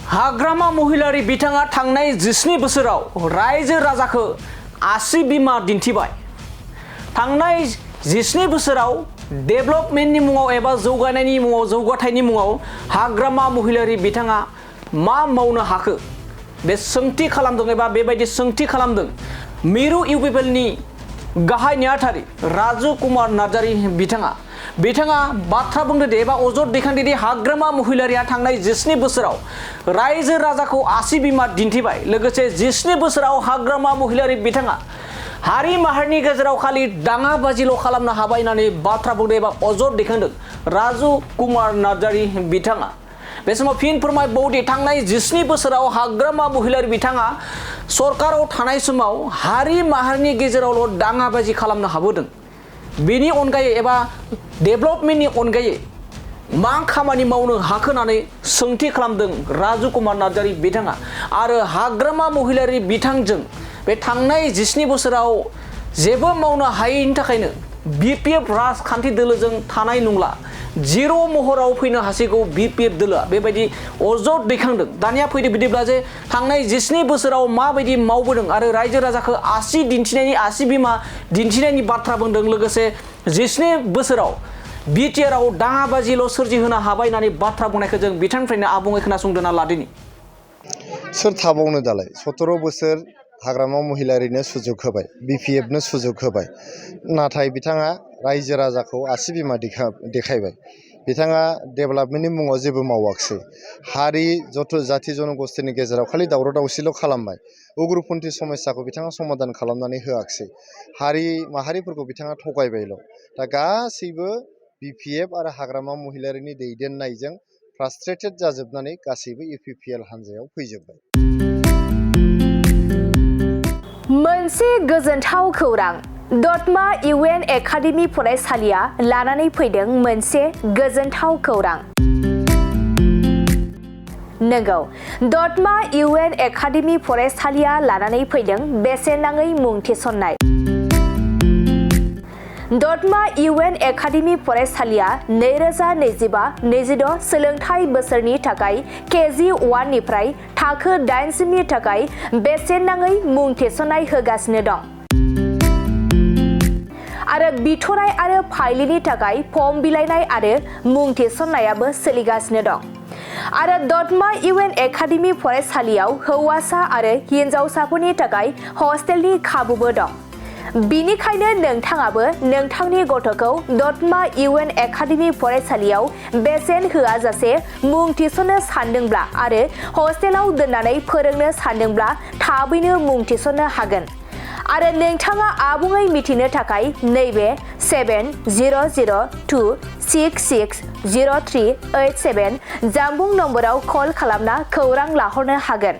हाग्रामा महिलारि बिथाङा थांनाय 17 बोसोराव रायजो राजाखौ आसि बिमा दिन्थिबाय। थांनाय 17 बोसोराव डेभेलपमेन्टनि मुङाव एबा जौगानायनि मुङाव जौगाथायनि मुङाव हाग्रामा महिलारि बिथाङा मा मावनो हाखो बे सोंथि खालामदों एबा बेबायदि सोंथि खालामदों मिरु इउपिपिएलनि गाहाय नेहाथारि राजु कुमार नार्जारी बिथाङा बाथ्रा बुंदों दे एबा अजद दैखांदों दि हाग्रामा महिलारिया थांनाय 17 बोसोराव रायजो राजाखौ आसि बिमा दिन्थिबाय। लोगोसे 17 बोसोराव हाग्रामा महिलारि बिथाङा हारि माहारिनि गेजेराव खालि दाङाबाजिल' खालामनो हाबाय होननानै बाथ्रा बुंदों एबा अजद दैखांदों राजु कुमार नार्जारी बिथाङा। बे समाव फिन फोरमायबावदि थांनाय 17 बोसोराव हाग्रामा महिलारि बिथाङा सरकाराव थानाय समाव हारि माहारिनि गेजेरावल' दाङाबाजि खालामनो हाबोदों। बेनि अनगायै एबा डेभेलपमेन्टनि अनगायै मा खामानि मावनो हाखो होननानै सोंथि खालामदों राजु कुमार नार्जारी बिथाङा। आरो हाग्रामा महिलारि बिथांजों बे थांनाय 17 बोसोराव जेबो मावनो हायैनि थाखायनो बिपिएफ राजखान्थि दोलोजों थानाय नंला, जिर' महराव फैनो हासिगौ बिपिएफ दोलोआ, बेबायदि अजद दैखांदों। दानिया फैदो बिदिब्ला जे थांनाय 17 बोसोराव माबायदि मावबोदों आरो रायजो राजाखौ आसि बिमा दिन्थिनायनि बाथ्रा बुंदों। लोगोसे 17 बोसोराव बिटिआरआव दाङाबाजिल' सोरजिहोनो हाबाय होननानै बाथ्रा बुंनायखौ जों बिथांनिफ्रायनो आबुङै खोनासंदोंना लादिनि। सोर थाबावनो दालाय 17 बोसोर हाग्रामा महिलारिनो सुजुग होबाय, बिपिएफनो सुजुग होबाय, नाथाय बिथाङा रायजो राजाखौ आसि बिमा देखायबाय। बिथाङा डेभेलपमेन्टनि मुङाव जेबो मावाखिसै। हारि जाथि जनगोष्ठीनि गेजेराव खालि दावराव दावसिल' खालामबाय। उग्रपन्थी समस्याखौ बिथाङा समाधान खालामनानै होआखिसै। हारि माहारिफोरखौ बिथाङा थगायबायल'। दा गासैबो बिपिएफ आरो हाग्रामा महिलारिनि दैदेननायजों फ्रास्ट्रेटेड जाजोबनानै गासैबो इउपिपिएल हान्जायाव फैजोब्बाय। मोनसे गोजोनथाव खौरां। दतमा इउएन एकाडेमि फरायसालिया लानानै फैदों मोनसे गोजोनथाव खौरां। नंगौ, दतमा इउएन एकाडेमि फरायसालिया लानानै फैदों बेसेन नाङै मुं थिसननाय। दतमा इउएन एकाडेमि फरायसालिया 2025-26 सोलोंथाइ बोसोरनि थाखाय केजि 1 निफ्राय थाखो 8 सिमनि थाखाय बेसेन नाङै मुं थिसननाय होगासिनो दं। आरो बिथराय आरो फाइलिनि थाखाय फर्म बिलाइनाय आरो मुं थिसननायाबो सोलिगासिनो दं। आरो दतमा इउएन एकाडेमि फरायसालियाव हौवासा आरो हिन्जावसाफोरनि थाखाय हस्टेलनि खाबुबो दं। बिनिखायनो नोंथाङाबो नोंथांनि गथ'खौ दतमा इउएन एकाडेमि फरायसालियाव बेसेन होआजासे मुं थिसननो सानदोंब्ला आरो हस्टेलाव दोननानै फोरोंनो सानदोंब्ला थाबैनो मुं थिसननो हागोन। आरो नोंथाङा आबुङै मिथिनो थाखाय नैबे 7002660387 जानबुं नम्बराव कल खालामना खौरां लाहरनो हागोन।